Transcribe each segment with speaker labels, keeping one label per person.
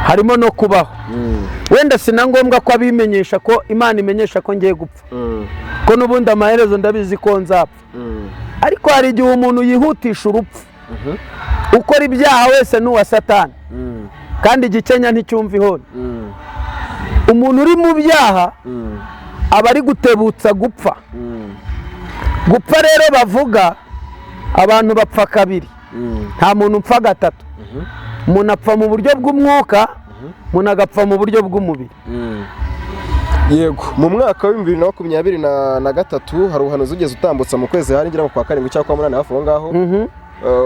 Speaker 1: Harimo no kubaho. Wenda si na ngombwa ko abimenyesha, ko Imana imenyesha ko ngiye gupfa, ko n'ubundi amaherezo ndabizi ko nzapfa. Ariko hari igihe umuntu yihutisha urupfu. Ukora ibyaha wese ni uwa Satani, kandi igikenya nticyumva ihoni. Umuntu uri mu byaha aba ari gutebutsa gupfa. Gupfa rero bavuga, abantu bapfa kabiri, nta muntu upfa gatatu. Umuntu apfa mu buryo bw'umwuka, umuntu agapfa mu buryo bw'umubiri.
Speaker 2: Yego, mu mwaka wa 2023 hari ubuhanuzi ugeze utambutsa mu kwezi, hari ngira ngo kwa karindwi cyangwa kwa munani, hafi aho ngaho,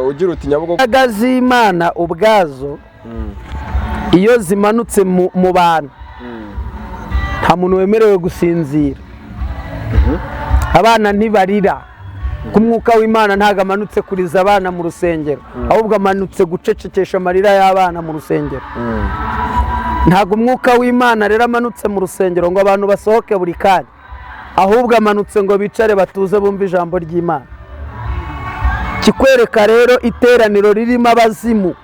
Speaker 2: ugira uti Nyabugogo.
Speaker 1: Imbaraga z'Imana ubwazo iyo zimanutse mu bantu, nta muntu wemerewe gusinzira, abana ntibarira. Ku mwuka w'Imana ntabwo amanutse kuriza abana mu rusengero, ahubwo amanutse gucecekesha amarira y'abana mu rusengero. Ntabwo umwuka w'Imana rero amanutse mu rusengero ngo abantu basohoke buri kanya, ahubwo amanutse ngo bicare batuze, bumve ijambo ry'Imana. Kikwereka rero iteraniro ririmo abazimu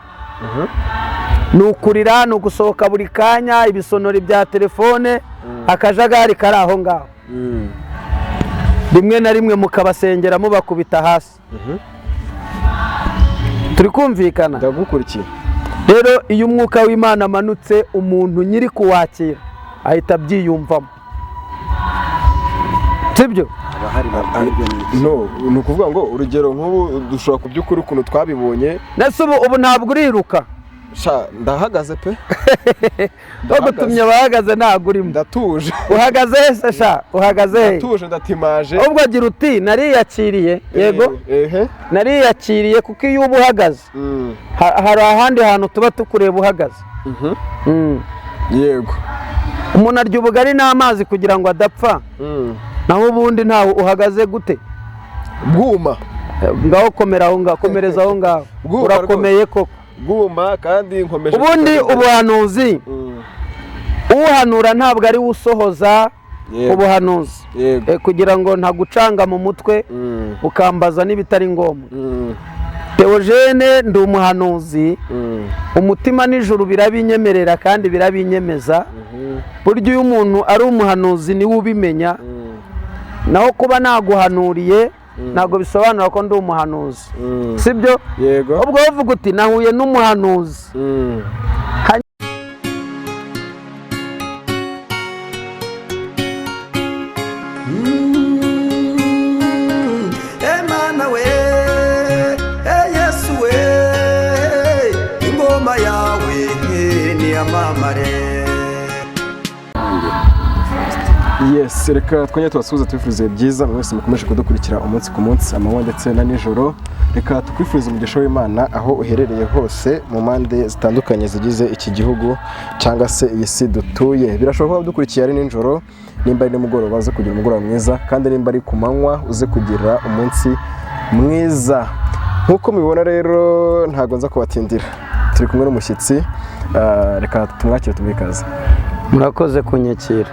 Speaker 1: ni ukurira, ni ugusohoka buri kanya, ibisonori bya telefone, akajagari kari aho ngaho. Rimwe na rimwe mukabasengera mubakubita hasi. Turi kumvikana?
Speaker 2: Ndagukurikiye.
Speaker 1: Rero iyo umwuka w'Imana amanutse, umuntu nyiri kuwakira ahita abyiyumvamo, sibyo?
Speaker 2: No, ni ukuvuga ngo urugero nk'ubu dushobora ku by'ukuri ukuntu twabibonye.
Speaker 1: Ndetse ubu ntabwo uriruka.
Speaker 2: Sha, ndahagaze pe.
Speaker 1: Bagutumye abahagaze, ntabwo urimo.
Speaker 2: Ndatuje.
Speaker 1: Uhagaze he se sha? Uhagaze he?
Speaker 2: Ndatuje, ndatimaje.
Speaker 1: Ubwo agira uti: "Nariyakiriye." Yego.
Speaker 2: Ehe.
Speaker 1: Nariyakiriye, kuko iyo uba uhagaze, hari ahandi hantu tuba tukureba uhagaze.
Speaker 2: Yego.
Speaker 1: Umuntu arya ubugari n'amazi kugira ngo adapfa. Naho ubundi ntawe uhagaze gute?
Speaker 2: Bwuma.
Speaker 1: Ngaho komera aho ngaho, komereza aho ngaho.
Speaker 2: Bwuma.
Speaker 1: Urakomeye koko.
Speaker 2: Bwuma, kandi nkomeje.
Speaker 1: Ubundi ubuhanuzi, uhanura ntabwo ari we usohoza ubuhanuzi. Kugira ngo ntagucanga mu mutwe, ukambaza n'ibitari ngombwa. Theogene, ndi umuhanuzi. Umutima n'ijuru birabinyemerera kandi birabinyemeza. Burya iyo umuntu ari umuhanuzi niwe ubimenya. Naho kuba naguhanuriye ntabwo bisobanura ko ndi umuhanuzi, sibyo?
Speaker 2: Yego.
Speaker 1: Ubwo uvuga uti: "Nahuye n'umuhanuzi."
Speaker 3: Emana we, e Yesu we, ingoma yawe niyamamare.
Speaker 2: Yes, reka twongere tubasuhuze, tubifurize byiza mwese mukomeje kudukurikira umunsi ku munsi, amanywa ndetse na nijoro. Reka tukwifurize umugisha w'Imana aho uherereye hose mu mpande zitandukanye zigize iki gihugu cyangwa se iyi si dutuye. Birashoboka kuba dukurikiye ari nijoro, nimba ari nimugoroba uze kugira umugoroba mwiza, kandi nimba ari ku manywa uze kugira umunsi mwiza. Nk'uko mubibona rero, ntabwo nza kubatindira, turi kumwe n'umushyitsi. Reka tumwakire, tumuhe ikaze.
Speaker 1: Murakoze kunyakira.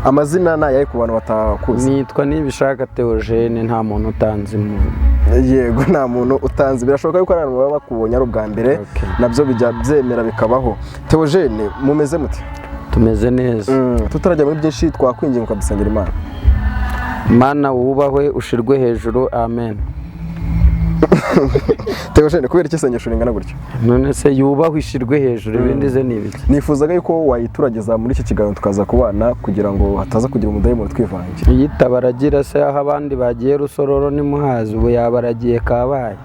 Speaker 2: Amazina ni ayahe ku bantu batakuzi?
Speaker 1: Nitwa Nibishaka Theogene, nta muntu utanzi mu
Speaker 2: Yego, nta muntu utanzi. Birashoboka yuko ari abantu baba bakubonye ari ubwa mbere. Nabyo bijya byemera bikabaho. Theogene, mumeze mute?
Speaker 1: Tumeze neza.
Speaker 2: Tutarajya muri byinshi, twakwinginga ukadusengera Imana.
Speaker 1: Mana, wubahwe, ushirwe hejuru, amen.
Speaker 2: Theogene, kubera iki isengesho ringana gutyo?
Speaker 1: None se yubahwe, ishirwe hejuru, ibindi ze ni ibiki?
Speaker 2: Nifuzaga yuko wayiturageza muri iki kiganiro tukaza kubana, kugira ngo hataza kugira umudayimoni twivangira.
Speaker 1: Yitaba aragira se, aho abandi bagiye Rusororo nimuhazi, ubu yabaragiye kabaye.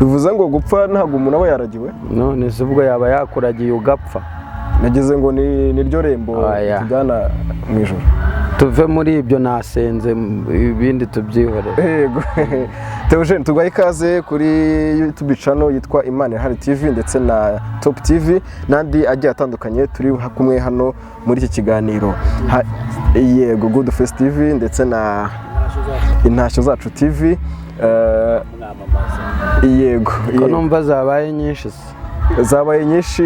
Speaker 2: Bivuze ngo gupfa ntabwo umuntu aba yaragiwe?
Speaker 1: None se ubwo yaba yakuragiye ugapfa?
Speaker 2: Nagize ngo ni niryo rembo
Speaker 1: Oya.
Speaker 2: tujyana mu ijoro.
Speaker 1: Tuve muri ibyo, nasenze, ibindi tubyihorere.
Speaker 2: Yego. Theogene, tuguhaye ikaze kuri YouTube channel yitwa Imana Irahari TV ndetse na Top TV n'andi agiye atandukanye turi kumwe hano muri iki kiganiro. Yego, Good Face TV ndetse na Intashyo Zacu TV. Yego.
Speaker 1: Ko
Speaker 2: Yego.
Speaker 1: numva zabaye nyinshi se?
Speaker 2: Zabaye nyinshi,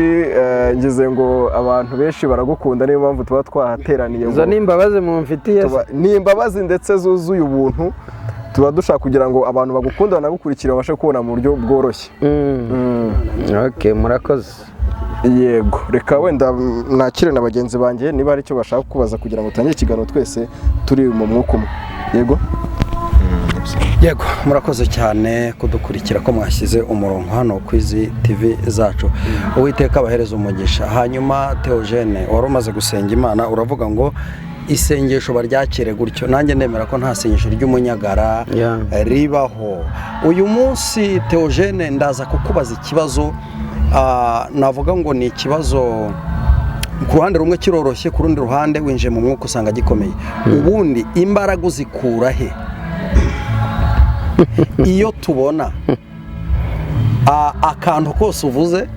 Speaker 2: ngize ngo abantu benshi baragukunda, niyo mpamvu tuba twahateraniye.
Speaker 1: Izo ni imbabazi mumfitiye se?
Speaker 2: Ni imbabazi ndetse zuzuye ubuntu. Tuba dushaka kugira ngo abantu bagukunda banagukurikira babashe kubona mu buryo bworoshye.
Speaker 1: Okay, murakoze.
Speaker 2: Yego, reka wenda nakire na bagenzi banjye niba hari icyo bashaka kubaza kugira ngo utangire ikiganiro twese turi mu mwuka umwe. Yego.
Speaker 3: Yego, murakoze cyane kudukurikira ko mwashyize umurongo hano ku izi TV zacu. Uwiteka abahereza umugisha. Hanyuma Theogene, wari umaze gusenga Imana, uravuga ngo isengesho baryakire gutyo. Nanjye ndemera ko nta sengesho ry'umunyagara ribaho. Uyu munsi Theogene, ndaza kukubaza ikibazo, navuga ngo ni ikibazo ku ruhande rumwe kiroroshye, ku rundi ruhande winjiye mu mwuka usanga gikomeye. Ubundi imbaraga uzikura he? Iyo tubona akantu kose uvuze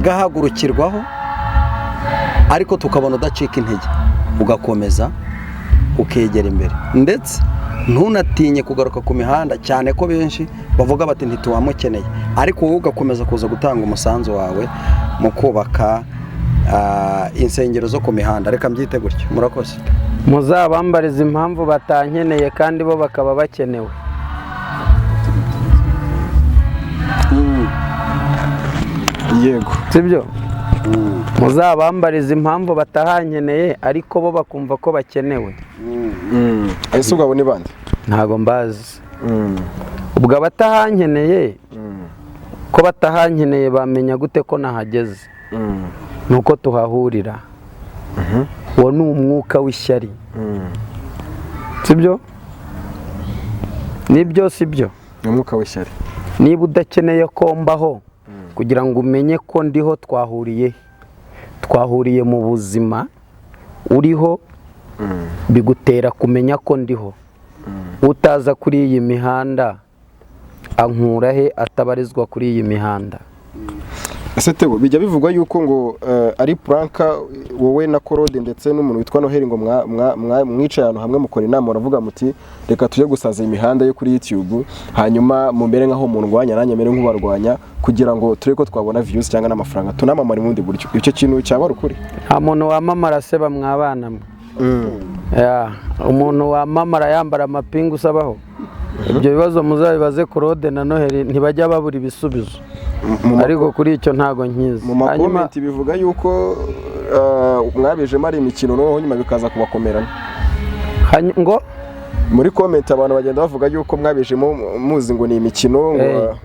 Speaker 3: gahagurukirwaho, ariko tukabona udacika intege, ugakomeza ukegera imbere, ndetse ntunatinye kugaruka ku mihanda, cyane ko benshi bavuga bati ntituwamukeneye, ariko wowe ugakomeza kuza gutanga umusanzu wawe mu kubaka insengero zo ku mihanda. Reka mbyite gutyo. Murakoze.
Speaker 1: Muzabambarize impamvu batankeneye kandi bo bakaba bakenewe.
Speaker 2: Yego.
Speaker 1: Sibyo? Muzabambarize impamvu batahankeneye ariko bo bakumva ko bakenewe.
Speaker 2: Ese ubwo abo ni bande?
Speaker 1: Ntago mbazi. Ubwo abatahankeneye, ko batahankeneye bamenya gute ko nahageze? Nuko tuhahurira. Uwo ni umwuka w'ishyari. Sibyo? Nibyo, sibyo?
Speaker 2: Ni umwuka w'ishyari.
Speaker 1: Niba udakeneye ko mbaho kugira ngo umenye ko ndiho, twahuriye twahuriye mu buzima uriho, bigutera kumenya ko ndiho. Utaza kuri iyi mihanda ankura he atabarizwa kuri iyi mihanda?
Speaker 2: Ese Theo, bijya bivugwa yuko ngo ari pranka wowe na Korode ndetse n'umuntu witwa Noheli ngo mwicaye ahantu hamwe mukora inama, muravuga muti reka tujye gusaza imihanda yo kuri YouTube, hanyuma mumere nkaho mundwanya nanjye mere nk'ubarwanya, kugira ngo turebe ko twabona views cyangwa n'amafaranga tunamamara mu bundi buryo. Icyo kintu cyaba ari ukuri?
Speaker 1: Nta muntu wamamara se bamwabana mwe. Umuntu wamamara yambara amapingu usabaho? Ibyo bibazo muzabibaze Claude na Noheli, ntibajya babura ibisubizo. Ariko kuri icyo ntago nkizi.
Speaker 2: Mu makomenti bivuga yuko mwabijemo ari imikino, noneho nyuma bikaza kubakomerana.
Speaker 1: Ngo
Speaker 2: muri comment abantu bagenda bavuga yuko mwabijemo muzi ngo ni imikino,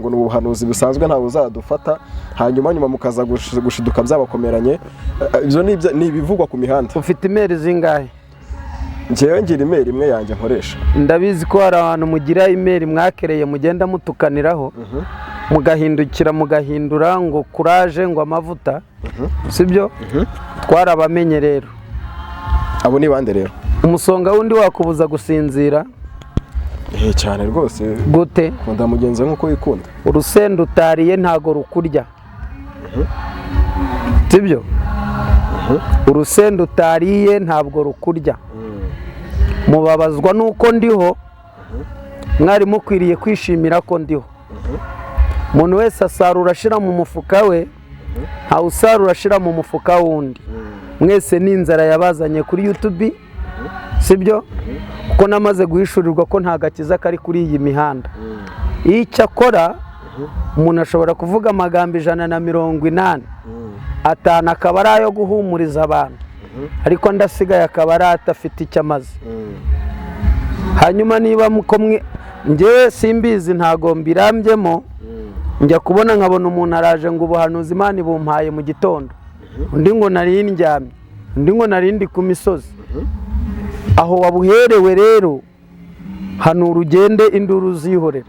Speaker 2: ngo ni ubuhanuzi busanzwe ntawe uzadufata, hanyuma nyuma mukaza gushiduka byabakomeranye. Ibyo ni ibivugwa ku mihanda.
Speaker 1: Ufite imeri zingahe?
Speaker 2: Njyewe ngira imeri imwe yanjye nkoresha.
Speaker 1: Ndabizi ko hari abantu mugira imeri mwakereye mugenda mutukaniraho, mugahindukira mugahindura ngo kuraje ngo amavuta, sibyo? Twarabamenye rero.
Speaker 2: Abo ni bande rero?
Speaker 1: Umusonga wundi wakubuza gusinzira?
Speaker 2: Cyane rwose.
Speaker 1: Gute?
Speaker 2: Kunda mugenzi we nkuko wikunda.
Speaker 1: Urusenda utariye ntago rukurya. Sibyo? Urusenda utariye ntabwo rukurya. Mubabazwa nuko ndiho, mwari mukwiriye kwishimira ko ndiho. Umuntu wese asarura ashira mu mufuka we, ntawe usarura ashira mu mufuka wundi. Mwese ni inzara yabazanye kuri YouTube, sibyo? Kuko namaze guhishurirwa ko nta gakiza kari kuri iyi mihanda. Icyo akora, umuntu ashobora kuvuga amagambo 180, 5 akaba ari ayo guhumuriza abantu, ariko ndasigaye akaba ari atafite icyo amaze. Hanyuma niba mukomwe, njyewe simbizi ntago mbirambyemo, njya kubona nkabona umuntu araje ngo ubuhanuzi Imana ibumpaye mu gitondo, undi ngo nari ndyamye, undi ngo nari ndi ku misozi. Aho wabuherewe rero, hanura ugende induru uzihorera.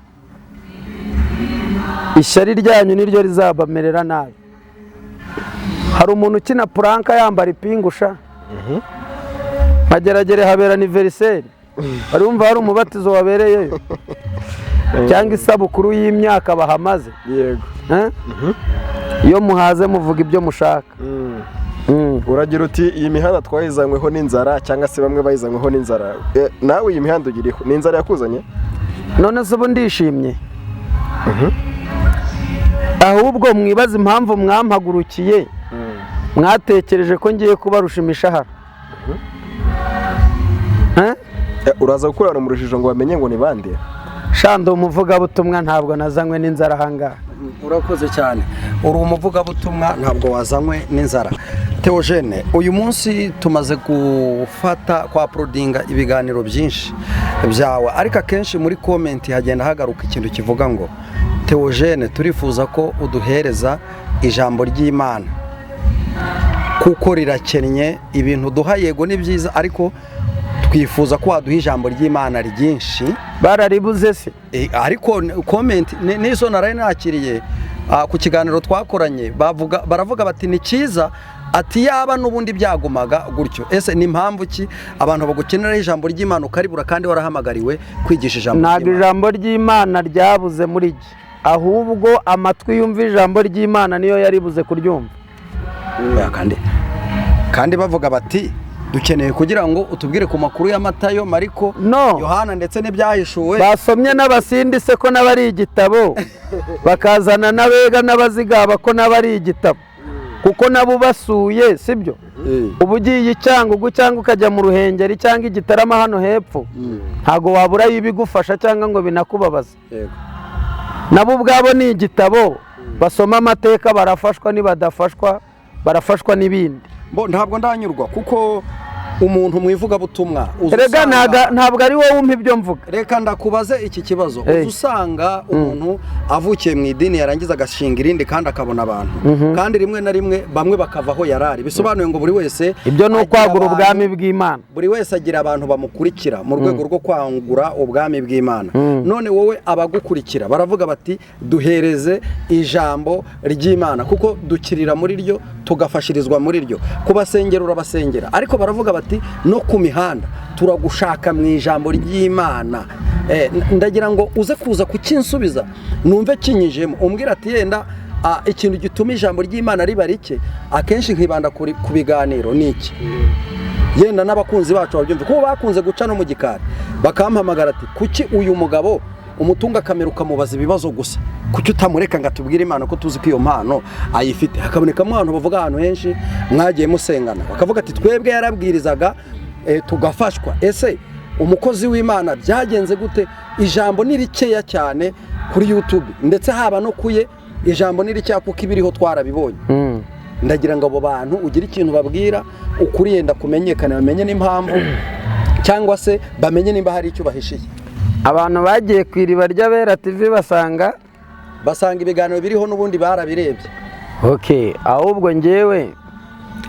Speaker 1: Ishyari ryanyu niryo rizabamerera nabi. Hari umuntu ukina puranka yambara ipingusha, Mageragere habera anniversaire, barumva hari umubatizo wabereyeyo cyangwa isabukuru y'imyaka bahamaze.
Speaker 2: Yego.
Speaker 1: Iyo muhaze muvuga ibyo mushaka.
Speaker 2: Uragira uti iyi mihanda twayizanyweho n'inzara, cyangwa se bamwe bayizanyweho n'inzara. Nawe iyi mihanda ugiriho ni inzara yakuzanye?
Speaker 1: None se ubu ndishimye? Ahubwo mwibaze impamvu mwampagurukiye, mwatekereje ko ngiye kubarusha imishahara.
Speaker 2: Uraza gukurana mu rujijo ngo bamenye ngo ni bande?
Speaker 1: Shando umuvugabutumwa ntabwo nazanywe n'inzara ahangaha.
Speaker 3: Urakoze cyane, uri umuvugabutumwa, ntabwo wazanywe n'inzara. Theogene, uyu munsi tumaze gufata kwa uploadinga ibiganiro byinshi byawe, ariko akenshi muri comment hagenda hagaruka ikintu kivuga ngo: "Theogene, turifuza ko uduhereza ijambo ry'Imana kuko rirakennye. Ibintu duha yego ni byiza, ariko twifuza ko waduha ijambo ry'Imana ryinshi."
Speaker 1: Bararibuze se?
Speaker 3: Ariko comment n'izo naraye nakiriye ku kiganiro twakoranye, baravuga bati: "Ni cyiza," ati "yaba n'ubundi byagumaga gutyo." Ese ni impamvu ki abantu bagukeneraho ijambo ry'Imana ukaribura kandi warahamagariwe kwigisha ijambo
Speaker 1: Ntabwo
Speaker 3: ry'Imana?
Speaker 1: ijambo ry'Imana ryabuze muri jye, ahubwo amatwi yumva ijambo ry'Imana niyo yaribuze kuryumva.
Speaker 3: Oya, kandi bavuga bati: "Dukeneye kugira ngo utubwire ku makuru ya Matayo, Mariko,
Speaker 1: No.
Speaker 3: Yohana ndetse n'Ibyahishuwe."
Speaker 1: Basomye n'abasindi se ko n'abari igitabo, bakazana n'abega n'abazigaba ko n'abari igitabo, kuko nabo ubasuye, sibyo? Uba ugiye i Cyangugu cyangwa ukajya mu Ruhengeri cyangwa i Gitarama hano hepfo, ntabwo wabura ibigufasha cyangwa ngo binakubabaze. Nabo ubwabo ni igitabo, basoma amateka barafashwa, nibadafashwa barafashwa n'ibindi.
Speaker 3: Bo ntabwo ndanyurwa, kuko umuntu mu ivugabutumwa uza
Speaker 1: Erega ntabwo ari wowe umpa ibyo mvuga.
Speaker 3: Reka ndakubaze iki kibazo. Uza usanga umuntu avukiye mu idini, yarangiza agashinga irindi, kandi akabona abantu, kandi rimwe na rimwe bamwe bakava aho yarari. Bisobanuye ngo buri wese
Speaker 1: Ibyo ni
Speaker 3: agira
Speaker 1: ukwagura ubwami bw'Imana.
Speaker 3: Buri wese agira abantu bamukurikira mu rwego rwo kwagura ubwami bw'Imana. None wowe abagukurikira baravuga bati: "Duhereze ijambo ry'Imana kuko dukirira muri ryo, tugafashirizwa muri ryo." Kubasengera urabasengera, ariko baravuga bati: "No ku mihanda turagushaka mu ijambo ry'Imana." Ndagira ngo uze kuza kukinsubiza numve kinyijemo, umbwira ati yenda ikintu gituma ijambo ry'Imana riba rike akenshi nkibanda ku biganiro ni iki, yenda n'abakunzi bacu babyumve, kuko bakunze guca no mu gikari bakampamagara ati: "Kuki uyu mugabo umutunga kamera ukamubaza ibibazo gusa? Kuki utamureka ngo atubwire Imana, ko tuzi ko iyo mpano ayifite?" Hakabonekamo abantu bavuga ahantu henshi mwagiye musengana, bakavuga ati: "Twebwe yarabwirizaga tugafashwa." Ese umukozi w'Imana byagenze gute? Ijambo ni rikeya cyane kuri YouTube, ndetse haba no kuye ijambo ni rikeya, kuko ibiriho twarabibonye. Ndagira ngo abo bantu ugire ikintu babwira ukuri, yenda kumenyekana, bamenye n'impamvu, cyangwa se bamenye nimba hari icyo bahishiye.
Speaker 1: Abantu bagiye ku Iriba ry'Abera TV basanga
Speaker 3: Basanga ibiganiro biriho n'ubundi barabirebye.
Speaker 1: Ok, ahubwo ngewe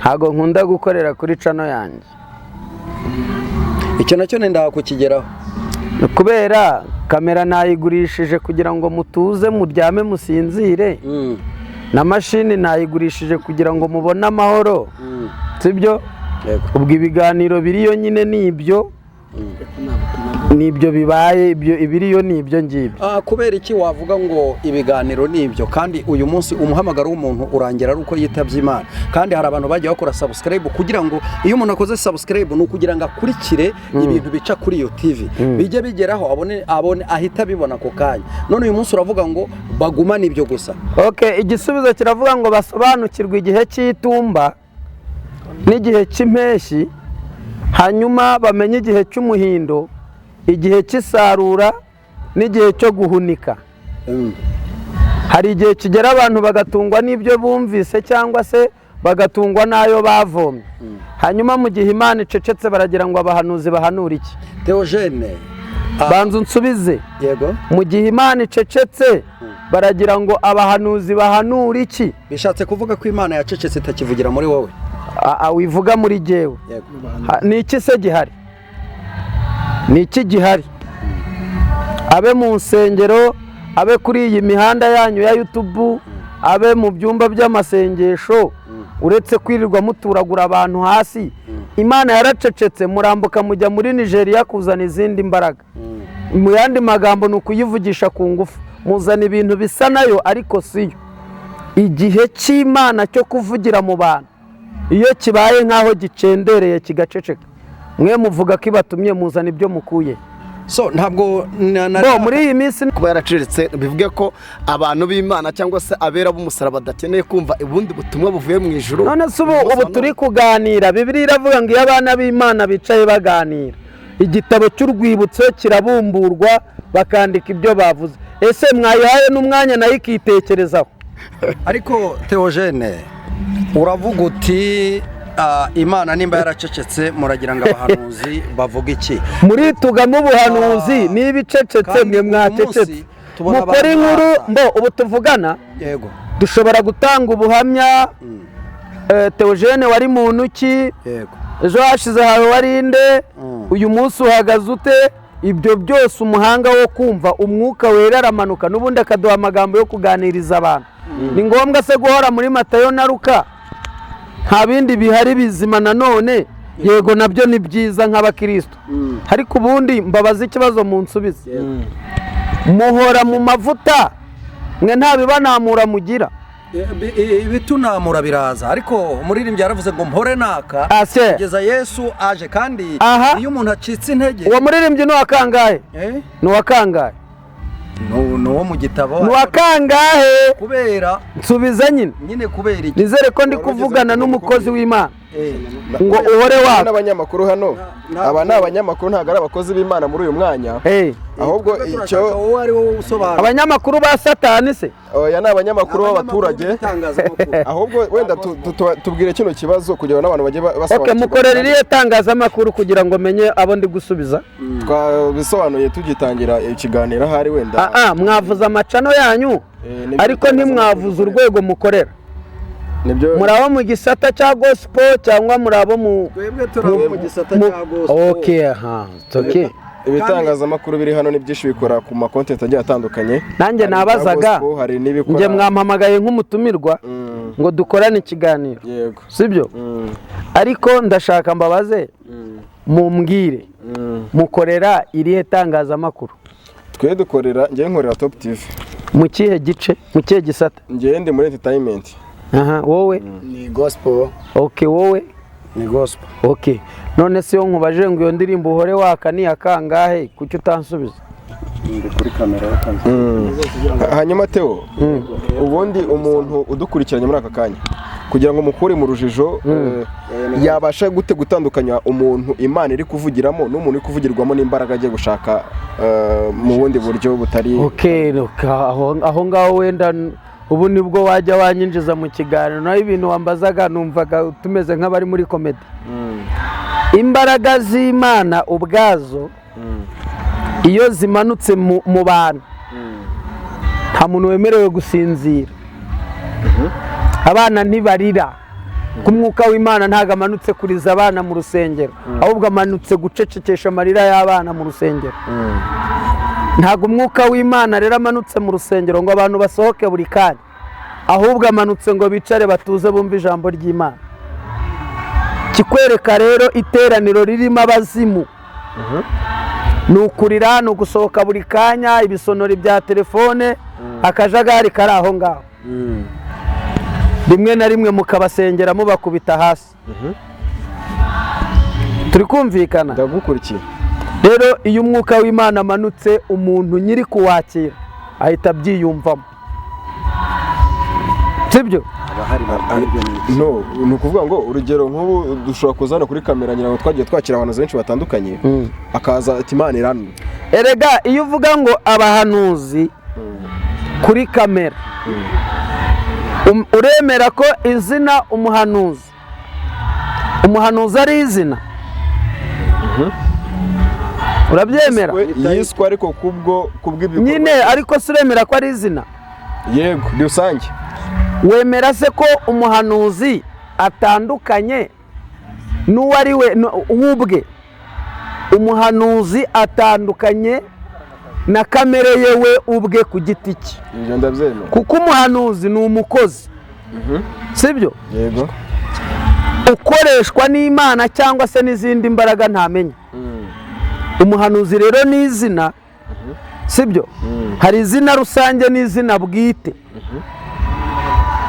Speaker 1: ntabwo nkunda gukorera kuri channel yanjye.
Speaker 3: Icyo nacyo nenda kukigeraho.
Speaker 1: Kubera kamera nayigurishije kugira ngo mutuze, muryame, musinzire, na mashini nayigurishije kugira ngo mubone amahoro, sibyo?
Speaker 3: Yego.
Speaker 1: Ubwo ibiganiro biriyo nyine ni ibyo, ni ibyo bibaye, ibyo ibiriyo ni ibyo ngibyo.
Speaker 3: Kubera iki wavuga ngo ibiganiro ni ibyo, kandi uyu munsi umuhamagaro w'umuntu urangira ari uko yitabye Imana, kandi hari abantu bagiye bakora subscribe kugira ngo, iyo umuntu akoze subscribe ni ukugira ngo akurikire ibintu bica kuri iyo TV, bijye bigeraho abone ahita abibona ako kanya? None uyu munsi uravuga ngo bagumane ibyo gusa.
Speaker 1: Ok, igisubizo kiravuga ngo basobanukirwe igihe cy'itumba n'igihe cy'impeshyi, hanyuma bamenye igihe cy'umuhindo, igihe cy'isarura n'igihe cyo guhunika. Hari igihe kigera abantu bagatungwa n'ibyo bumvise cyangwa se bagatungwa n'ayo bavomye. Hanyuma mu gihe Imana icecetse, baragira ngo abahanuzi bahanure iki?
Speaker 3: Theogene.
Speaker 1: Banza unsubize.
Speaker 3: Yego.
Speaker 1: Mu gihe Imana icecetse, baragira ngo abahanuzi bahanure iki?
Speaker 3: Bishatse kuvuga ko Imana yacecetse, itakivugira muri wowe?
Speaker 1: Wivuga muri jyewe.
Speaker 3: Yego.
Speaker 1: Ni iki se gihari? Ni iki gihari? Abe mu nsengero, abe kuri iyi mihanda yanyu ya YouTube, abe mu byumba by'amasengesho, uretse kwirirwa muturagura abantu hasi, Imana yaracecetse, murambuka mujya muri Nigeria kuzana izindi mbaraga. Mu yandi magambo ni ukuyivugisha ku ngufu, muzana ibintu bisa nayo ariko siyo. Igihe cy'Imana cyo kuvugira mu bantu iyo kibaye nk'aho gicendereye kigaceceka, mwe muvuga ko ibatumye, muzana ibyo mukuye.
Speaker 3: So ntabwo
Speaker 1: Bo muri iyi minsi
Speaker 4: Kuba yaracecetse bivuge ko abantu b'Imana cyangwa se abera b'umusaraba badakeneye kumva ubundi butumwa buvuye mu ijuru?
Speaker 1: None se ubu turi kuganira, Bibiliya iravuga ngo iyo abana b'Imana bicaye baganira, igitabo cy'urwibutso kirabumburwa, bakandika ibyo bavuze. Ese mwayihaye n'umwanya nayo ikitekerezaho?
Speaker 3: Ariko Theogene, uravuga uti Imana nimba yaracecetse, muragira ngo abahanuzi bavuge iki?
Speaker 1: Muritugamo ubuhanuzi. Niba icecetse,
Speaker 3: Kandi
Speaker 1: mwe
Speaker 3: uyu
Speaker 1: mwacecetse.
Speaker 3: munsi tubona
Speaker 1: Mukore
Speaker 3: abantu
Speaker 1: inkuru.
Speaker 3: baza.
Speaker 1: Mbo ubu tuvugana, dushobora gutanga ubuhamya. Theogene, wari muntu ki? Ejo hashize hawe wari nde? Uyu munsi uhagaze ute? Ibyo byose umuhanga wo kumva, Umwuka Wera aramanuka n'ubundi akaduha amagambo yo kuganiriza abantu. Ni ngombwa se guhora muri Matayo na Luka? Nta bindi bihari bizima nanone? Yego, nabyo ni byiza nk'abakristo, ariko ubundi mbabaze ikibazo mu nsubize: muhora mu mavuta, mwe nta bibanamura mugira?
Speaker 3: Ibitunamura biraza, ariko umuririmbyi yaravuze ngo mpore naka
Speaker 1: Ase.
Speaker 3: kugeza Yesu aje, kandi iyo umuntu acitse intege.
Speaker 1: Uwo muririmbyi ni uwa kangahe?
Speaker 3: Eh?
Speaker 1: Ni uwa kangahe?
Speaker 3: Ni uwo mu gitabo.
Speaker 1: Ni uwa kangahe?
Speaker 3: Kubera
Speaker 1: Nsubiza nyine.
Speaker 3: Nyine kubera iki?
Speaker 1: Nizere ko ndi
Speaker 2: Wari ugeze
Speaker 1: kuvugana
Speaker 2: ku
Speaker 1: n'umukozi w'Imana ngo
Speaker 2: Kumwe
Speaker 1: uhore waka.
Speaker 2: n'abanyamakuru hano. Aba ni abanyamakuru, ntabwo ari abakozi b'Imana muri uyu mwanya. Ahubwo
Speaker 3: Twebwe
Speaker 2: icyo
Speaker 3: turashaka wowe ari wowe usobanura.
Speaker 1: Abanyamakuru ba Satani se?
Speaker 2: Oya, ni abanyamakuru b'abaturage.
Speaker 3: B'itangazamakuru.
Speaker 2: Ahubwo wenda tubwire kino kibazo kugira ngo n'abantu bajye
Speaker 1: Ok,
Speaker 2: basobanukirwa.
Speaker 1: Mukorera iriya tangazamakuru kugira ngo menye abo ndi gusubiza.
Speaker 2: Twabisobanuye tugitangira ikiganiro, ahari wenda.
Speaker 1: Ah, mwavuze amacano yanyu,
Speaker 2: Nibyo
Speaker 1: ariko
Speaker 2: bitangazamakuru
Speaker 1: ntimwavuze
Speaker 2: dukorera.
Speaker 1: urwego mukorera.
Speaker 2: Nibyo.
Speaker 1: Muri abo mu gisata cya gospel cyangwa muri abo mu
Speaker 3: Twebwe turabo mu gisata cya gospel.
Speaker 1: Ok, aha, it's okay.
Speaker 2: Ibitangazamakuru biri hano ni byinshi, bikora ku ma content agiye atandukanye.
Speaker 1: Nanjye
Speaker 2: Hari ibya
Speaker 1: nabazaga,
Speaker 2: gospel, hari n'ibikora
Speaker 1: njye mwampamagaye nk'umutumirwa ngo dukorane ikiganiro, sibyo? Ariko ndashaka mbabaze, mumbwire, mukorera irihe tangazamakuru?
Speaker 2: Twe dukorera, njyewe nkorera Top TV.
Speaker 1: Mu kihe gice, mu kihe gisata?
Speaker 2: Njyewe ndi muri entertainment.
Speaker 1: Aha, wowe?
Speaker 4: Ni gospel.
Speaker 1: Ok, wowe?
Speaker 3: Ni gospel.
Speaker 1: Ok, none se iyo nkubajije ngo iyo ndirimbo "Uhore Waka" ni iya kangahe, kuki utansubiza?
Speaker 3: Ndi kuri kamera.
Speaker 2: Hanyuma Theo, ubundi umuntu udukurikiranye muri aka kanya, kugira ngo mukure mu rujijo, yabasha gute gutandukanya umuntu Imana iri kuvugiramo n'umuntu uri kuvugirwamo n'imbaraga agiye gushaka mu bundi buryo butari?
Speaker 1: Ok, aho ngaho wenda ubu nibwo wajya wanyinjiza mu kiganiro, naho ibintu wambazaga numvaga tumeze nk'abari muri comedy. Imbaraga z'Imana ubwazo iyo zimanutse mu bantu, nta muntu wemerewe gusinzira, abana ntibarira. Ku Mwuka w'Imana ntabwo amanutse kuriza abana mu rusengero, ahubwo amanutse gucecekesha amarira y'abana mu rusengero. Ntabwo Umwuka w'Imana rero amanutse mu rusengero ngo abantu basohoke buri kanya, ahubwo amanutse ngo bicare batuze bumve ijambo ry'Imana. Kikwereka rero iteraniro ririmo abazimu ni ukurira, ni ugusohoka buri kanya, ibisonori bya telefone, akajagari kari aho ngaho, rimwe na rimwe mukabasengera mubakubita hasi. Turi kumvikana?
Speaker 2: Ndagukurikiye.
Speaker 1: Rero iyo Umwuka w'Imana amanutse, umuntu nyiri kuwakira ahita abyiyumvamo, sibyo?
Speaker 2: No, ni ukuvuga ngo urugero nk'ubu dushobora kuza hano kuri kamera, ngira ngo twagiye twakira abantu benshi batandukanye, akaza ati "Imana irantumye."
Speaker 1: Erega iyo uvuga ngo abahanuzi kuri kamera, uremera ko izina umuhanuzi ari izina? Urabyemera?
Speaker 2: Yiswe ariko kubwo kubw'ibikorwa.
Speaker 1: Nyine, ariko si uremera ko ari izina?
Speaker 2: Yego, rusange.
Speaker 1: Wemera se ko umuhanuzi atandukanye n'uwo ari we w'ubwe? Umuhanuzi atandukanye na kamere ye we ubwe ku giti cye.
Speaker 2: Ibyo ndabyemera.
Speaker 1: Kuko umuhanuzi ni umukozi, sibyo?
Speaker 2: Yego.
Speaker 1: Ukoreshwa n'Imana cyangwa se n'izindi mbaraga ntamenya. Umuhanuzi rero ni izina, sibyo? Hari izina rusange n'izina bwite.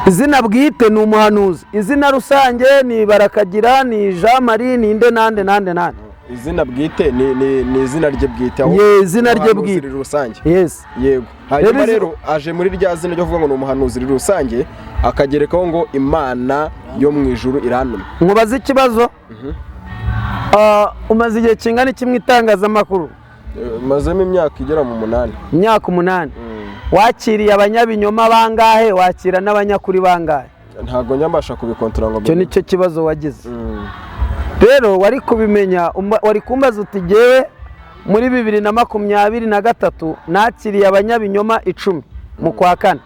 Speaker 1: Izina bwite ni umuhanuzi, izina rusange ni Barakagira, ni Jean Marie, ni nde nande nande nande.
Speaker 2: Izina bwite ni izina rye bwite aho
Speaker 1: Ye, izina rye
Speaker 2: umuhanuzi
Speaker 1: bwite.
Speaker 2: riri rusange.
Speaker 1: Yes.
Speaker 2: Yego, hanyuma
Speaker 1: Rero
Speaker 2: rero aje muri rya zina ryo kuvuga ngo ni umuhanuzi riri rusange, akagerekaho ngo "Imana yo mu ijuru irantumye."
Speaker 1: Nkubaze ikibazo. Umaze igihe kingana iki mu itangazamakuru?
Speaker 2: Mazemo imyaka igera mu 8.
Speaker 1: Imyaka 8. Wakiriye abanyabinyoma bangahe, wakira n'abanyakuri bangahe?
Speaker 2: Ntabwo nyambasha kubikontora ngo
Speaker 1: Icyo nicyo kibazo wagize. Rero wari kubimenya, wari kumbaza uti jyewe muri 2023 nakiriye abanyabinyoma 10 mu kwa kane,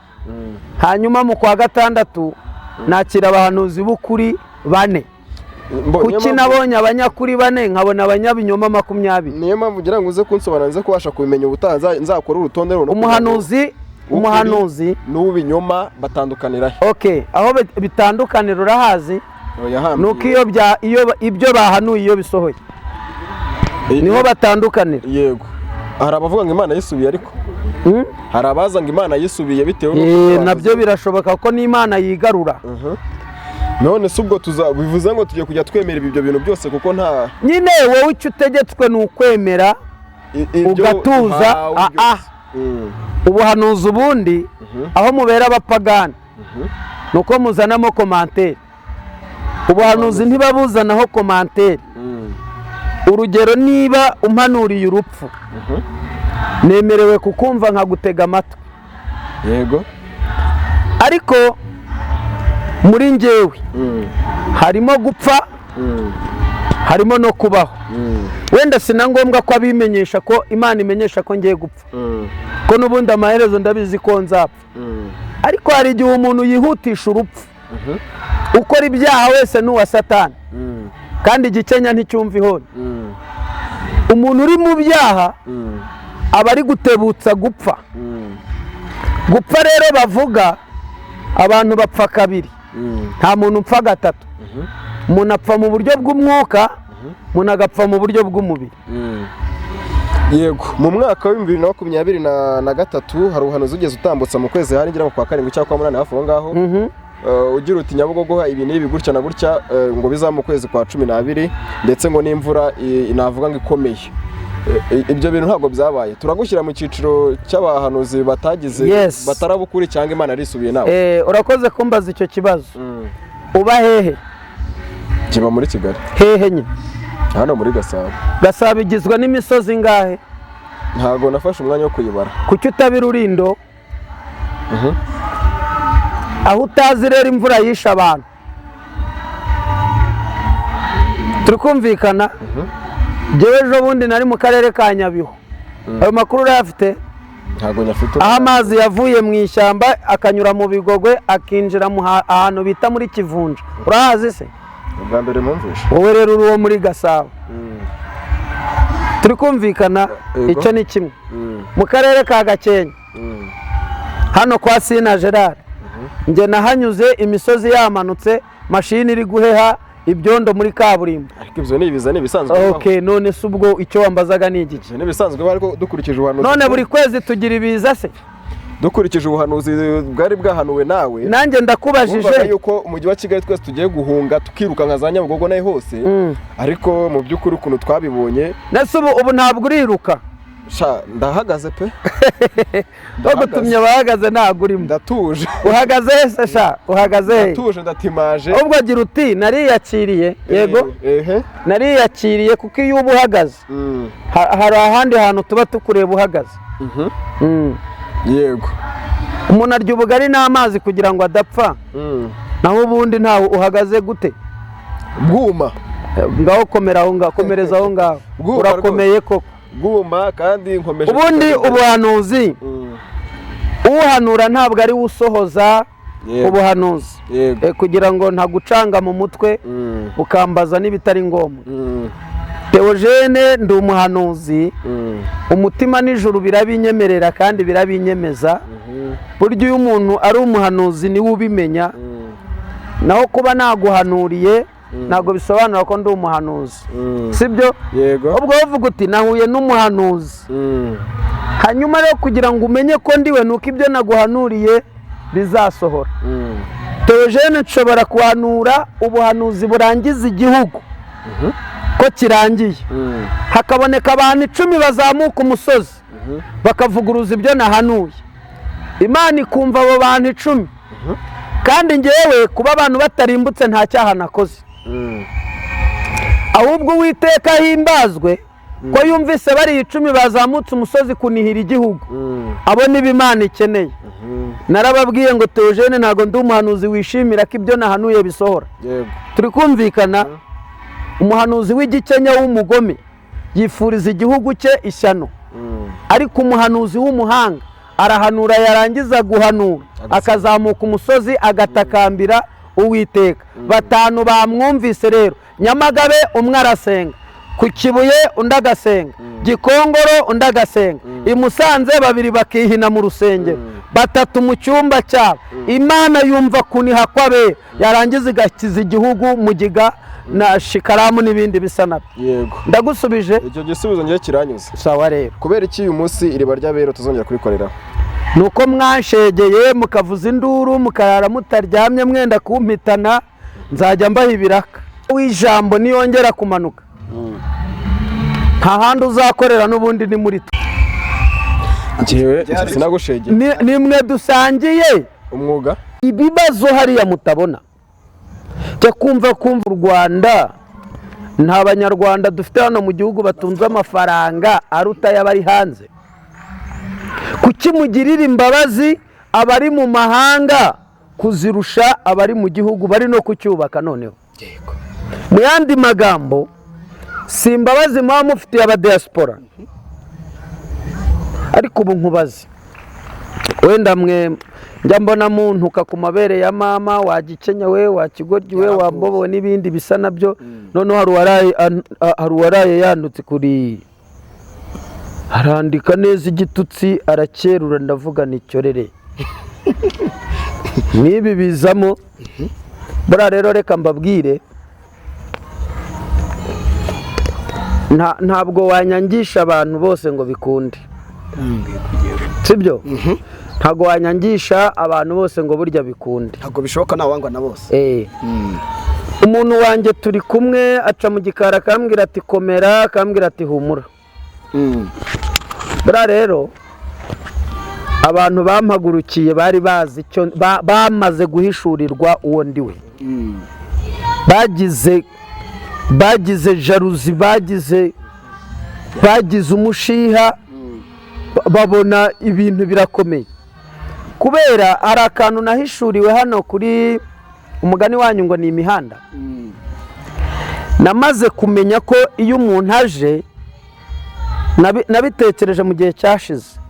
Speaker 1: hanyuma mu kwa gatandatu nakira abahanuzi b'ukuri 4. Kuki nabonye abanyakuri 4 nkabona abanyabinyoma 20?
Speaker 2: Niyo mpamvu ngira ngo uze kunsobanurira nze kubasha kubimenya ubutaha nzakora urutonde runaka.
Speaker 1: Umuhanuzi
Speaker 2: n'uw'ibinyoma batandukanira he?
Speaker 1: Okay, aho bitandukanira urahazi? Nuko iyo ibyo bahanuye iyo bisohoye niho batandukanira.
Speaker 2: Yego, hari abavuga ngo Imana yisubiye, ariko hari abaza ngo Imana yisubiye bitewe n'uko
Speaker 1: nabyo birashoboka ko n'Imana yigarura.
Speaker 2: None se ubwo bivuze ngo tugiye kujya twemera ibyo bintu byose kuko nta
Speaker 1: nyine wowe icyo utegetswe ni ukwemera ugatuza. Ubuhanuzi ubundi aho mubera abapagani nuko muzanamo commentaire. Ubuhanuzi ntibabuzanaho commentaire. Urugero, niba umpanuriye urupfu nemerewe kukumva nkagutega amatwi.
Speaker 2: Yego,
Speaker 1: ariko muri njyewe harimo gupfa, harimo no kubaho. Wenda sina ngombwa ko abimenyesha ko Imana imenyesha ko ngiye gupfa, ko n'ubundi amaherezo ndabizi ko nzapfa. Ariko hari igihe umuntu yihutisha urupfu. Ukora ibyaha wese ni uwa Satani, kandi igikenya nticyumva ihoni. Umuntu uri mu byaha aba ari gutebutsa gupfa. Gupfa rero bavuga abantu bapfa kabiri, nta muntu upfa gatatu. Umuntu apfa mu buryo bw'umwuka, umuntu agapfa mu buryo bw'umubiri.
Speaker 2: Yego, mu mwaka wa 2023 hari ubuhanuzi ugeze utambutsa mu kwezi hari ngira ngo kwa 7 cyangwa kwa 8 hafi aho ngaho, ugira uti Nyabugogo ibi n'ibi gutya na gutya ngo biza mu kwezi kwa 12, ndetse ngo n'imvura inavuga ngo ikomeye. Ibyo bintu ntabwo byabaye. Turagushyira mu cyiciro cy'abahanuzi batagize batarabukuri cyangwa Imana yarisubiye nawe.
Speaker 1: Urakoze kumbaza icyo kibazo. Uba hehe?
Speaker 2: Kiba muri Kigali.
Speaker 1: Hehe nyine?
Speaker 2: Hano muri Gasabo.
Speaker 1: Gasabo igizwe n'imisozi ingahe?
Speaker 2: Ntabwo nafashe umwanya wo kuyibara.
Speaker 1: Kuki utabira Urindo? Aho utazi rero imvura yishe abantu. Turi kumvikana? Jewe ejo bundi nari mu karere ka Nyabihu. Ayo makuru urayafite?
Speaker 2: Ntabwo nyafite.
Speaker 1: Aho amazi yavuye mu ishyamba akanyura mu Bigogwe akinjira mu ahantu bita muri Kivunja. Urahazi se?
Speaker 2: Ubwa mbere mumvishe.
Speaker 1: Wowe rero uri uwo muri Gasabo. Turi kumvikana? Icyo ni kimwe. Mu karere ka Gakenke hano kwa Sina Gerard, njye nahanyuze imisozi yamanutse, mashini iri guheha ibyondo muri kaburimbo.
Speaker 2: Ariko ibyo ni ibiza, ni ibisanzwe.
Speaker 1: Okay, none se ubwo icyo wambazaga ni igiki?
Speaker 2: Ni ibisanzwe ariko dukurikije ubuhanuzi.
Speaker 1: None buri kwezi tugira ibiza se?
Speaker 2: Dukurikije ubuhanuzi bwari bwahanuwe nawe.
Speaker 1: Nanjye ndakubajije
Speaker 2: yuko umujyi wa Kigali twese tugiye guhunga tukiruka nka za Nyabugogo nayo hose, ariko mu by'ukuri ukuntu twabibonye.
Speaker 1: Nese ubu ntabwo uriruka?
Speaker 2: Sha ndahagaze pe.
Speaker 1: Bagutumye bahagaze ntabwo urimo.
Speaker 2: Ndatuje.
Speaker 1: Uhagaze he sha? Uhagaze he?
Speaker 2: Ndatuje, ndatimaje.
Speaker 1: Ubwo agira uti nariyakiriye. Yego, nariyakiriye kuko iyo uba uhagaze hari ahandi hantu tuba tukureba uhagaze.
Speaker 2: Yego,
Speaker 1: umuntu arya ubugari n'amazi kugira ngo adapfa, naho ubundi ntawe uhagaze gute?
Speaker 2: Bwuma.
Speaker 1: Ngaho komera aho ngaho, komereza aho ngaho. Urakomeye koko.
Speaker 2: Bwuma kandi nkomeje.
Speaker 1: Ubundi ubuhanuzi, uhanura ntabwo ari usohoza ubuhanuzi, kugira ngo ntagucanga mu mutwe ukambaza n'ibitari ngombwa. Theogene ndi umuhanuzi, umutima n'ijuru birabinyemerera kandi birabinyemeza. Burya iyo umuntu ari umuhanuzi niwe ubimenya, naho kuba naguhanuriye ntabwo bisobanura ko ndi umuhanuzi, sibyo? Ubwo uvuga uti nahuye n'umuhanuzi, hanyuma rero kugira ngo umenye ko ndiwe nuko ibyo naguhanuriye bizasohora. Theogene nshobora kuhanura ubuhanuzi burangiza igihugu ko kirangiye, hakaboneka abantu 10 bazamuka umusozi bakavuguruza ibyo nahanuye, Imana ikumva abo bantu 10. Kandi ngewe kuba abantu batarimbutse nta cyaha nakoze, ahubwo Uwiteka himbazwe Ko yumvise bari 10 bazamutse umusozi kunihira igihugu, abo niba Imana ikeneye. Narababwiye ngo Theogene ntabwo ndi umuhanuzi wishimira ko ibyo nahanuye bisohora. Turi kumvikana? Umuhanuzi w'igikenya w'umugome yifuriza igihugu cye ishyano, ariko umuhanuzi w'umuhanga arahanura, yarangiza guhanura akazamuka umusozi agatakambira Uwiteka. 5 bamwumvise rero. Nyamagabe umwe arasenga, ku Kibuye undi agasenga, Gikongoro undi agasenga, i Musanze 2 bakihina mu rusengero, 3 mu cyumba cyabo. Imana yumva kuniha kw'abera, yarangiza igakiza igihugu mugiga na shikaramu n'ibindi bisa nabyo.
Speaker 2: Yego.
Speaker 1: Ndagusubije.
Speaker 2: Icyo gisubizo ngiye kiranyuze.
Speaker 1: Sawa rero.
Speaker 2: Kubera iki uyu munsi iriba ry'abera tuzongera kurikorera?
Speaker 1: Nuko mwanshegeye mukavuza induru mukarara mutaryamye mwenda kumpitana, nzajya mbaha ibiraka. W'ijambo niyongera kumanuka, nta handi uzakorera n'ubundi ni muri twe.
Speaker 2: Njyewe sinagushegeye.
Speaker 1: Nimwe dusangiye
Speaker 2: umwuga.
Speaker 1: Ibibazo hariya mutabona. Cyo kumva u Rwanda nta banyarwanda dufite hano mu gihugu batunze amafaranga aruta y'abari hanze. Kuki mugirira imbabazi abari mu mahanga kuzirusha abari mu gihugu bari no kucyubaka noneho? Mu yandi magambo, si imbabazi muba mufitiye aba diaspora, ariko ubu nkubaze wenda mwe njya mbona muntuka ku mabere ya mama, wagikenya we, wakigoryi we, wambobo n'ibindi bisa nabyo. Noneho hari uwaraye yandutse kuri, arandika neza igitutsi arakerura, ndavuga nicyorere nibi bizamo. Bora rero reka mbabwire, ntabwo wanyangisha abantu bose ngo bikunde, sibyo? Ntabwo wanyangisha abantu bose ngo burya bikunde,
Speaker 4: ntabwo bishoboka, nawangwa na bose.
Speaker 1: Umuntu wanjye turi kumwe aca mu gikara akambwira ati komera, akambwira ati humura. Bora rero abantu bampagurukiye bari bazi icyo bamaze guhishurirwa uwo ndiwe, bagize jaruzi, bagize umushiha, babona ibintu birakomeye. Kubera hari akantu nahishuriwe hano kuri umugani wanyu ngo ni imihanda. Namaze kumenya ko iyo umuntu aje, nabitekereje mu gihe cyashize,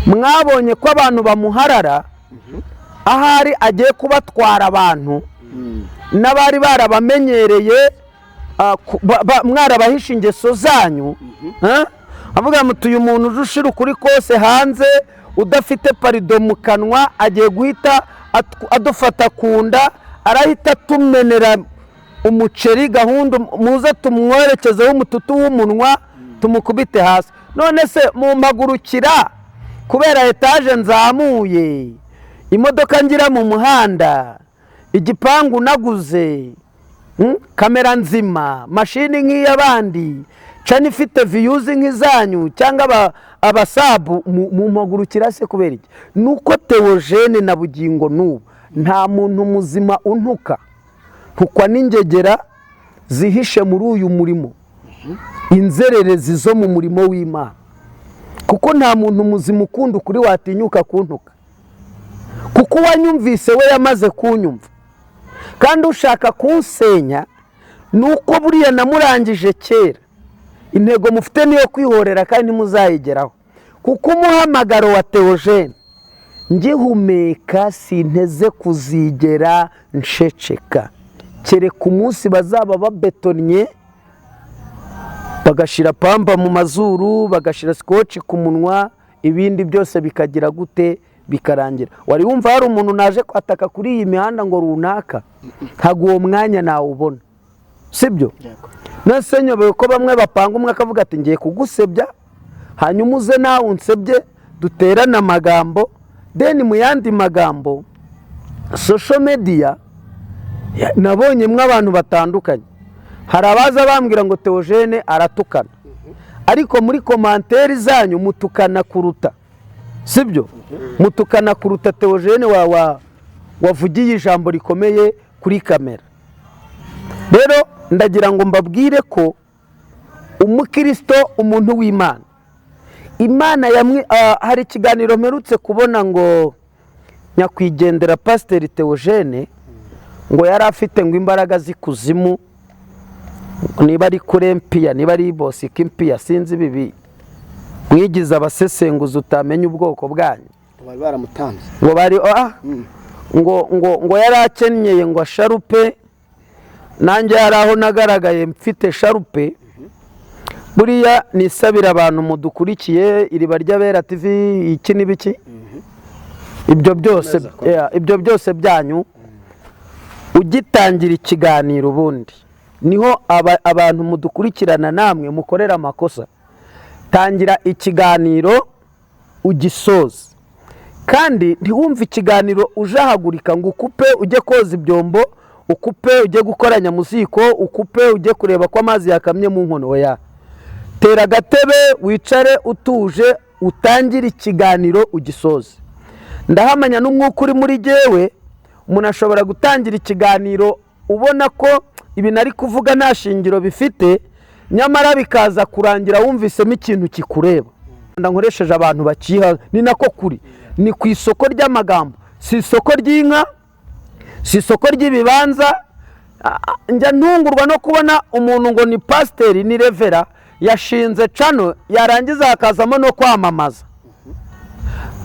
Speaker 1: mwabonye ko abantu bamuharara ahari agiye kubatwara abantu n'abari barabamenyereye, mwarabahisha ingeso zanyu. Avuga muti uyu muntu uje ushira ukuri kose hanze, udafite parido mu kanwa, agiye guhita adufata kunda, arahita tumenera umuceri gahunda, muze tumworekezeho umututu w'umunwa tumukubite hasi. None se mumpagurukira kubera etaje nzamuye, imodoka ngira mu muhanda, igipangu naguze, kamera nzima, mashini nk'iy'abandi, cana ifite viyuzi nk'izanyu cyangwa abasabu, mumpagurukira se kubera iki? Nuko Theogene na bugingo n'ubu nta muntu muzima untuka, ntukwa n'ingegera zihishe muri uyu murimo, inzererezi zo mu murimo w'Imana, kuko nta muntu muzima ukunda ukuri watinyuka kuntuka, kuko uwanyumvise we yamaze kunyumva. Kandi ushaka kunsenya nuko buriya namurangije kera. Intego mufite niyo kwihorera kandi ntimuzayigeraho, kuko umuhamagaro wa Theogene ngihumeka sinteze kuzigera nsheceka, kereka umunsi bazaba babetonnye bagashira pamba mu mazuru, bagashira scotch ku munwa, ibindi byose bikagira gute bikarangira. Wari wumva hari umuntu naje kwataka kuri iyi mihanda ngo runaka, ntabwo uwo mwanya nawubona, sibyo? Nase nyobewe ko bamwe bapanga umwe akavuga ati ngiye kugusebya, hanyuma uze nawe unsebye, duterane amagambo. Then mu yandi magambo, social media nabonye mwe abantu batandukanye. Hari abaza bambwira ngo Theogene aratukana, ariko muri komanteri zanyu mutukana kuruta, sibyo? Mutukana kuruta Theogene wavugiye ijambo rikomeye kuri kamera. Rero ndagira ngo mbabwire ko Umukristo, umuntu w'Imana, Imana yamwe. Hari ikiganiro mperutse kubona ngo nyakwigendera Pasiteri Theogene ngo yari afite ngo imbaraga z'ikuzimu, niba ari kuri empiya, niba ari bosika impiya, sinzi ibi mwigize abasesenguzi utamenya ubwoko bwanyu.
Speaker 4: Bari baramutanze.
Speaker 1: Ngo bari ngo yari akenyeye ngo asharupe. Nanjye hari aho nagaragaye mfite sharupe. Buriya nisabira abantu mudukurikiye Iriba ry'Abera TV, iki n'ibiki, ibyo byose, ibyo byose byanyu, ugitangira ikiganiro ubundi niho abantu mudukurikirana namwe mukorera amakosa. Tangira ikiganiro ugisoze, kandi ntiwumve ikiganiro ujahagurika ngo ukupe ujye koza ibyombo, ukupe ujye gukoranya muziko, ukupe ujye kureba ko amazi yakamye mu nkono. Oya, tera agatebe wicare utuje, utangire ikiganiro ugisoze. Ndahamanya n'umwuka uri muri jyewe, umuntu ashobora gutangira ikiganiro ubona ko ibintu ari kuvuga nta shingiro bifite, nyamara bikaza kurangira wumvisemo ikintu kikureba. Nkoresheje abantu bakiha, ni nako kuri, ni ku isoko ry'amagambo, si isoko ry'inka, si isoko ry'ibibanza. Njya ntungurwa no kubona umuntu ngo ni pasiteri, ni revera, yashinze channel, yarangiza hakazamo no kwamamaza.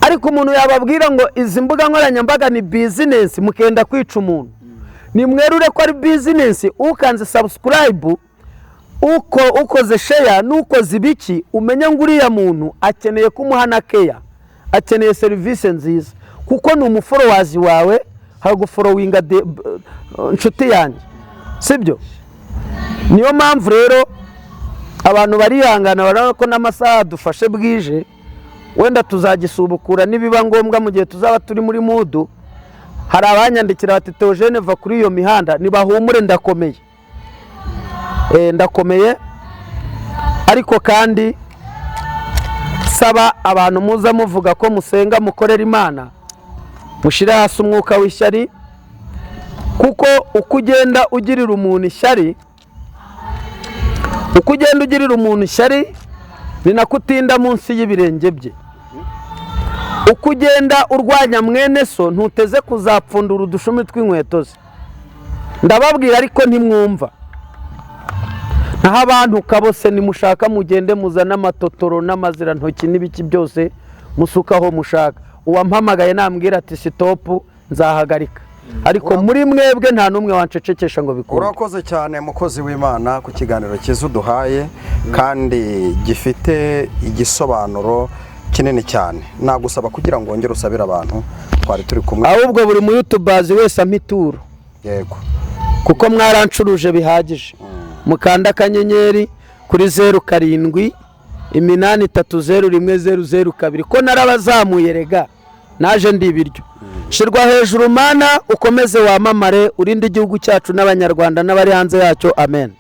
Speaker 1: Ariko umuntu yababwira ngo izi mbuga nkoranyambaga ni business, mukenda kwica umuntu. Nimwerure ko ari business. Ukanze subscribe, uko ukoze share n'ukoze ibiki, umenye ngo uriya muntu akeneye kumuha na keya, akeneye serivisi nziza, kuko ni umu followers wawe, hagufollowinga nshuti yanjye, sibyo? Niyo mpamvu rero abantu barihangana, barabona ko n'amasaha dufashe bwije, wenda tuzagisubukura nibiba ngombwa mu gihe tuzaba turi muri mood. Hari abanyandikira bati: "Theogene, va kuri iyo mihanda." Nibahumure, ndakomeye. Ndakomeye. Ariko kandi saba abantu muza muvuga ko musenga, mukorera Imana, mushyire hasi umwuka w'ishyari, kuko uko ugenda ugirira umuntu ishyari, uko ugenda ugirira umuntu ishyari, ni nako utinda munsi y'ibirenge bye. Uko ugenda urwanya mwene so, ntuteze kuzapfundura udushumi tw'inkweto ze. Ndababwira ariko ntimwumva. Naho abantu kabose nimushaka mugende muzane amatotoro n'amazirantoki n'ibiki byose, musukaho mushaka. Uwampamagaye nambwira ati "Stop", nzahagarika, ariko muri mwebwe nta n'umwe wancecekesha ngo bikunde.
Speaker 3: Urakoze cyane, mukozi w'Imana, ku kiganiro cyiza uduhaye kandi gifite igisobanuro kinini cyane. Nagusaba kugira ngo wongere usabire abantu twari turi kumwe.
Speaker 1: Ahubwo buri mu YouTuber wese ampa ituro, kuko mwarancuruje bihagije. Mukanda akanyenyeri kuri 0783010002, ko narabazamuye rega, naje ndi ibiryo. Shirwa hejuru Mana, ukomeze wamamare, urinde igihugu cyacu n'Abanyarwanda n'abari hanze yacyo. Amen.